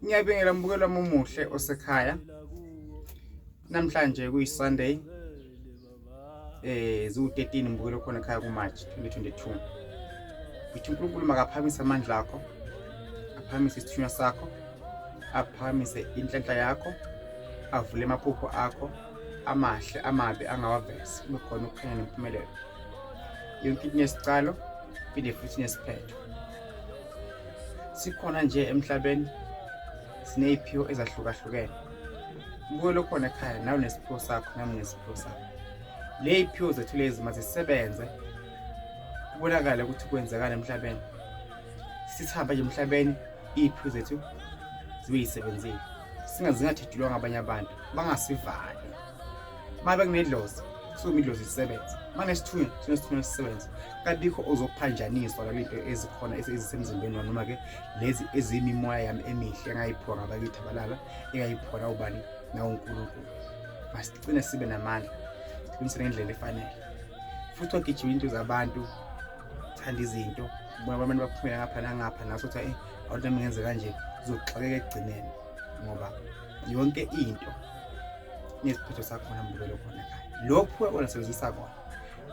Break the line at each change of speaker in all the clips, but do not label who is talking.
Ngiyabingela mbukelo wami omuhle osekhaya. Namhlanje kuyi Sunday ziwu-13 mbukelo khona ekhaya ku-March 2022. Ngithi uNkulunkulu makaphakamise amandla akho, aphakamise isithunywa sakho, aphakamise inhlanhla yakho, avule amaphupho akho amahle amabi angawavezi, kube khona ukukhanya nempumelelo. Yonke into inesicalo phinde futhi inesiphetho. Sikhona nje emhlabeni siney'phiwo ezahlukahlukene. Mbukelo khona ekhaya nawe unesiphiwo sakho nami nginesiphiwo sami. Ley'phiwo zethu lezi mazisebenze kubonakale ukuthi kwenzekani emhlabeni. Sithamba nje emhlabeni iy'phiwo zethu zibe yisebenzile. Singazingathejulwa ngabanye abantu, bangasivali. Uma bekunedlozi kusuke idlozi lisebenze, uma nesithunywa sinesithunywa sisebenze. Kabikho ozophanjaniswa la into ezikhona ezisemzimbeni wami noma-ke lezi eziyimimoya yami emihle engayiphiwa ngabakithi abalala, engayiphiwa nawubani nawuNkulunkulu. Masigcine sibe namandla, siqinisele ngendlela efanele. Futhi wagijima into zabantu, thanda izinto, ubona abantu baphumela ngapha nangapha, naso uthi awuthi nami ngenze kanje, uzoxakeka ekugcineni ngoba yonke into nesiphetho sakhona mbukelo khona ekhaya. Lokhu wena sebenzisa kona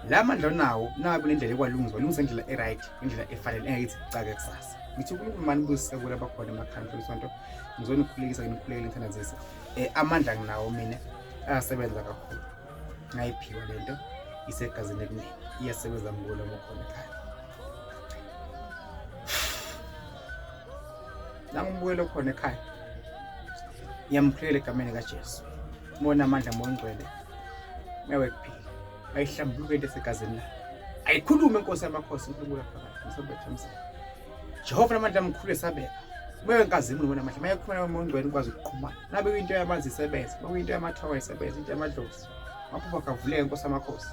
la mandla onawo nabe nendlela ekwalungiswa, lungisa indlela e-right, indlela efanele engeke ithi kucake kusasa. Ngithi uNkulunkulu mani busise kula bakhona emakhaya isonto, ngizonikhulekisa nginikhulekele ngithandazise. Amandla nginawo mina ayasebenza kakhulu, ngayiphiwa lento isegazini ekumina, iyasebenza mbukelo okhona ekhaya. Nangumbukelo khona ekhaya, ngiyamkhulekela egameni kaJesu. Mbona amandla moyingcwele uyawe kuphila, ayihlambuluke into esegazini lakhe, ayikhulume inkosi yamakhosi uNkulunkulu aphakathi msobethe mzimba. Jehova namandla amkhulu esabeka umoya wenkazimulo wena amandla mayekhuluma nawe moya ongcwele ukwazi ukuqhumana nabe kuyinto yamanzi isebenze, bakuyinto yamathongo isebenze, into yamadlozi maphupho akavuleke inkosi yamakhosi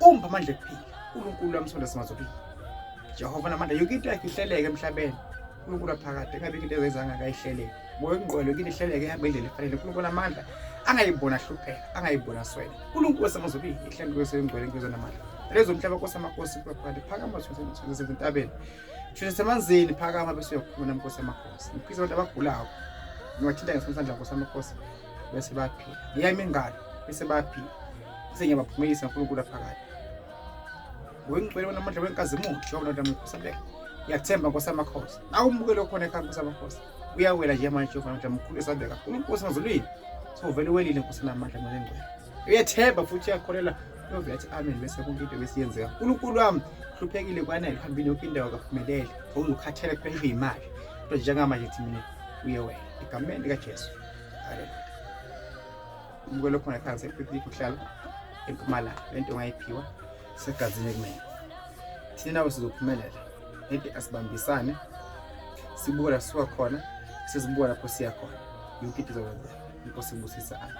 umpha amandla ekuphila uNkulunkulu wamsonda semazulwini. Jehova namandla yonke into yakhe ihleleke emhlabeni, uNkulunkulu aphakade engabe into ezenza ngakayihleleke moya ongcwele yonke into ihleleke ihambe indlela efanele. uNkulunkulu amandla angayibona hlupheka, angayibona swele. uNkulunkulu wasemazulwini ihleleke sengcwele inkosi namandla lezo mhlaba nkosi amakhosi phakade phakama sezintabeni semanzini phakama bese uyakhuluma namnkosi amakhosi. Ngiphisa abantu abagulayo ngiwathinta ngesandla nkosi amakhosi bese bayaphila, ngiyami ingalo bese bayaphila, bese ngiyabaphumelisa uNkulunkulu aphakade wengcwele wena amandla wenkazimulo Jehova ndoda mkhosi abeke. Ngiyakuthemba nkosi amakhosi, nawe umukele okhona ekhaya nkosi amakhosi uyawela nje manje Jehova ndoda mkhulu esabeka uNkulunkulu wasemazulwini sovele welile nkosi namandla moya engcwele uyethemba futhi uyakholela uyovela athi amen bese konke into besiyenzeka. uNkulunkulu wami hluphekile kwanele hambini yonke indawo kaphumelele awuzukhathele kuphela imali kodwa njengamanje thi mina uyewela egameni likaJesu. Haleluya. Umukelo khona ekhaya ngisePipi kuhlala eMpumalanga, lento ongayiphiwa segazini kumina. Thina nawe sizophumelela lento, asibambisane sibuka la sisuka khona, sizibuka lapho siya khona, yonke into izokwenzeka. Inkosi ibusise, amen.